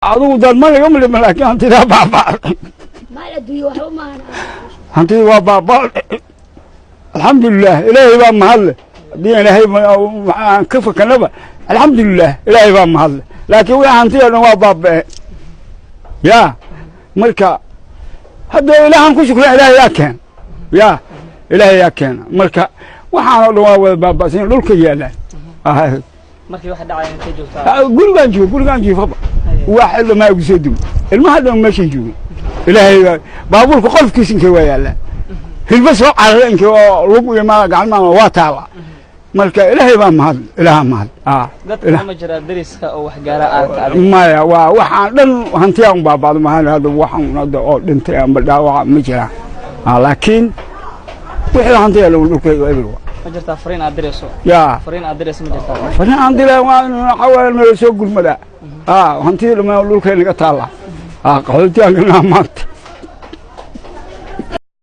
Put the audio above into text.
Adigu dadmaniga malima, laakiin hantidaa baaba'day. Maal adduunye waxba maahan. Hantida waa baaba'day. Alxamdulilah, Ilaahay baa mahadle. Haddii Ilaahay aan ka fakanaba, alxamdulilah, Ilaahay baa mahadle, laakiin wixii hantida dhan waa baaba'e. Ya marka hadda Ilaahan ku shukran, Ilaahay yaa keena, ya Ilaahay yaa keena. Marka waxaan oo dhan waa wada baaba'san, dhulka yaalaan. Markii waxa dhacaya intee joogtaa? Gurigaan joogo, gurigaan jiifaba wax ilmaa igu soo dumo, ilmaha dhan meeshay joogin. Ilaahay baa baabuurka qolfkiisa inkay waa yaallaan, hilba soo carara inkay oo lug iyo maa gacmaha waa taala. Marka Ilaahay baa mahad, Ilaaha mahad. Dadka ma jiraa dariska oo wax gaara aragta adiga? Maya, waa waxaan dhan hantiyaa un baaba'do mahan, hadda waxaan hadda oo dhintay amba dhaawaca ma jiraan, laakiin wixii hantiyaa lagu dhulka eber. Ma jirtaa fariin aad dirayso? Yaa fariin aad dirayso ma jirtaa? Fariin aan dilaa waa in waxaa nala soo gurmadaa. Hantida dhammaan dhulkay naga taalla, qaxootigaan galnaa maanta.